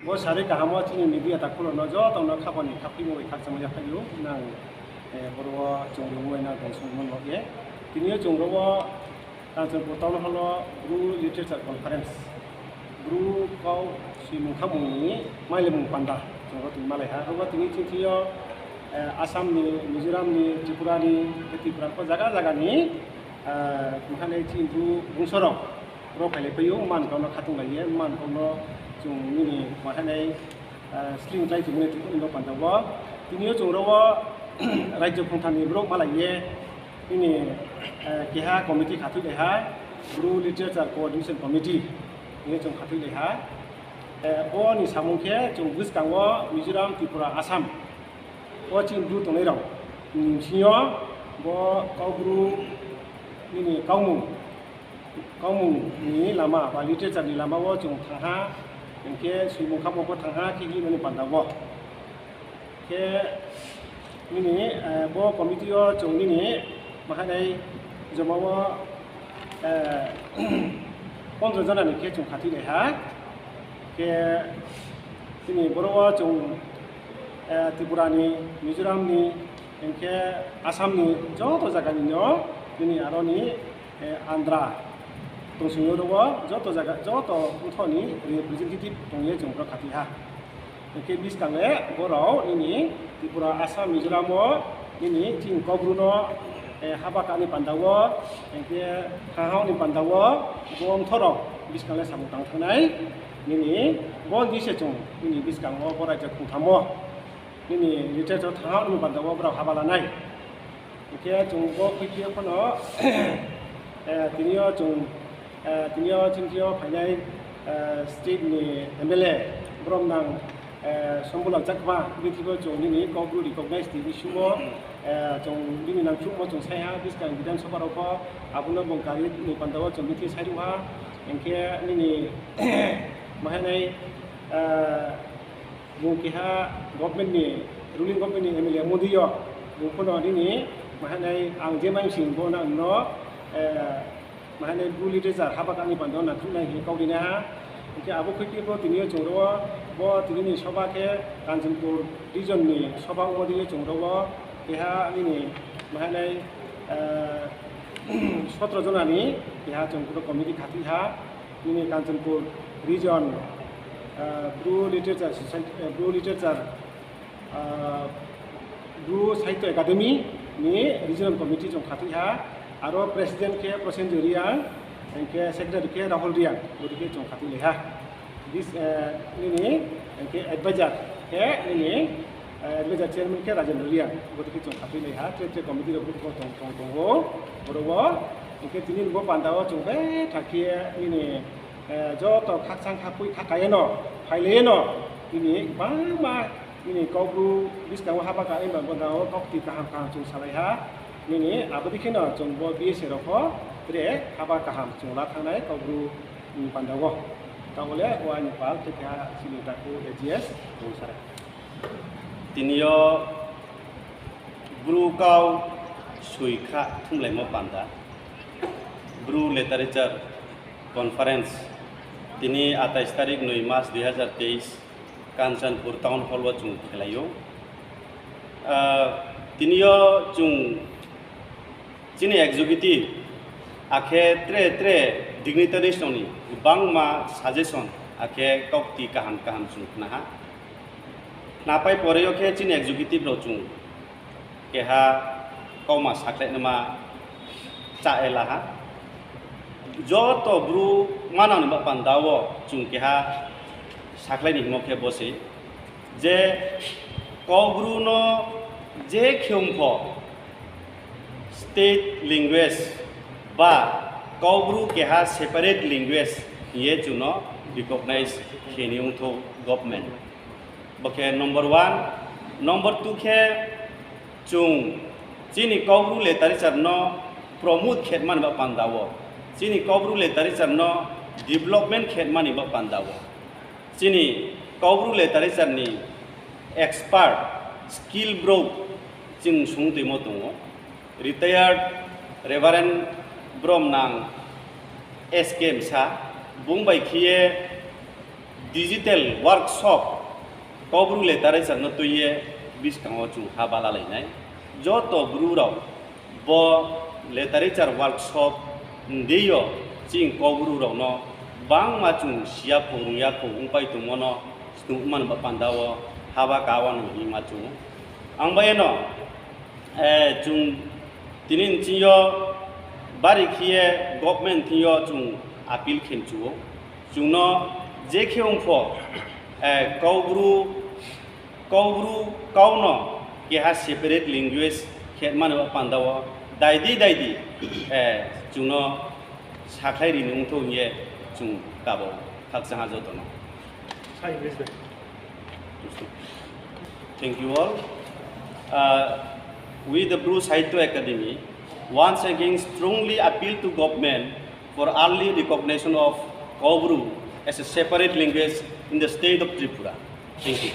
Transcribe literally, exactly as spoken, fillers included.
Bo sari kahamo chini media takhulokno jotono khapani khaphi mungwi khakchangma yaphaio nang, eh, boro o chwng rwngwi nang tong songmo nokye. Tini o chwng rwo Kanchanpur Town Hall o Bru Literature Conference, Bru kau swimung khamungni mailemung panda chwng rwo tini malaiha. Rwo tini chini thio, eh, Assam ni, Mizoram ni, Tripura ni, tei Tripura ko jaga jaga ni, eh, mokhanai chini Bru bungsorok rok khailai paio, man kokno khatung laiye, man kokno chwng nini mokhanai, eh, sling khlai tongmani tongmani no panda o. Tini o chwng rwo rajyo khungthani borok malaiye, nini, eh, keha committee khathwi laiha, Bru Literature Coordination Committee hinwi chwng khathwi laiha. Eh, boni samung khe chwng bwskango Mizoram, Tripura, Assam o chini Bru tongnairok ni bisingo bo Kaubru nini kaumung, kaumung ni lama ba literature ni lama o chwng thangha, hinkhe swimung khamung bo thangha, khe hinmani panda o. Khe nini, eh, bo committee o chwng nini mahanai joma o, eh, pondro jona ni khe chwng khathwi laiha. Khe chini boro o chwng, eh, Tripura ni, Mizoram ni, hinkhe Assam ni joto jaga ni no nini aro ni, eh, Andhra tongsingo rwo joto jaga, joto butho ni representative tongye chwng boro khathwi ha. Hinkhe bwskango borok nini Tripura, Assam, Mizoram o nini chini Kaubru no, eh, haba kani panda o, hinkhe thangha ni panda o, bo mtho rok bwskango samung tang thangnai. Nini bo di se chwng nini bwskango bo raijak khungtham o nini literature thangha ni panda o borok haba lanai. Hinkhe chwng bo khuiphio phano, eh, tini o chwng, eh, tini o chwngthio phainai, eh, state ni M L A borok nang, eh, Sombulal Chakma, bini thwibo chwng nini Kaubru recognize ni issue o, eh, chwng bini nang chukmo chwng saiha bwskang Bidhan Sabha rok pho abono bwng kari ni panda o chwng bini thwi sairuha. Hinkhe nini mahanai, eh, Bo keha government ni, ruling government ni M L A modi o, bo phano nini mahanai ang je mansing bo nang no, eh, mahanai Bru literature haba kani panda o nang thumnai hinwi kok rina ha. Hinkhe abo khuiphio tini o chwng rwo, bo tini ni soba khe Kanchanpur region ni soba modi o chwng rwo, keha nini mahanai, eh, sotro jona ni keha chwng committee khathwi ha. Nini Kanchanpur region, ah, Bru Literature Society, eh, Bru Literature, ah, Bru Sahitya Academy ni regional committee chwng khathwi ha, aro president khe Prosenjit Reang, hinkhe secretary khe Rahul Reang, bwdikhe chwng khathwi lai ha. Bis, eh, nini, hinkhe advisor khe nini, eh, advisor chairman khe Rajendra Reang, bwdikhe chwng khathwi lai ha, tre tre committee rok tong tong tongo, borok bo, hinkhe tini bo panda o chwng betha khe nini, eh, joto khakchang khakui khakayeno, phaileyeno, nini bangma nini Kaubru bwskango haba ka, eba bwskango kokti kaham kaham chwng salai ha, nini aboni kheno chwng bo B S A rok pho tre haba kaham chwng la thangnai Kaubru ni panda o. Tabole o ani pal tei keha chini taku A G S tong sara. Tini o Bru kau sui kha thumlaimo panda, Bru Literature Conference, tini atais tarik nui mas dui hazar teis, Kanchanpur Town Hall o chwng khelai o. Ah, tini o chwng chini executive, akhe tre tre dignitaries rokni kwbangma suggestion, akhe kokti kaham kaham chwng khna ha. Khnapai pore o khe chini executive rok chwng keha kokma sakhlai nima cha ela ha. Joto Bru manang ni ba panda o chwng keha sakhlai ni himo khe bo se je Kaubru no je khe wng pho state language ba Kaubru keha separate language hiye chwng no recognize khe ni wng thok government. Bo khe number one. Number two khe chwng chini Kaubru literature no promote khe mani ba panda o, chini Kaubru literature no development khe mani ba panda o, chini Kaubru literature ni expert, skill borok chwng sung twimo tongo. Retired Reverend Bromnang S K Msa, bung bai khiye Digital workshop Kaubru literature no twiye bwskango chwng ha bala lainai. Joto bru rok bo literature workshop ndeyo chwng Kaubru rokno bangma chwng siya phung rungya phung wngpai tongmano chwng wngmani ba pandao haba kawa no hima chwng. Ang bayeno, eh, chwng tini nchingyo bari khiye government thingyo chwng appeal khenchuo. Chwngno je khe wngpho, eh, Kaubru, Kaubru kauno keha separate language khe mani o pandao daidi daidi, eh, chwngno sakhlai rini wngtho hwnye chwng kabo khakchangha jotono. Thank you all. Uh, we the Bru Sahitya Academy once again strongly appeal to government for early recognition of Kaubru as a separate language in the state of Tripura. Thank you.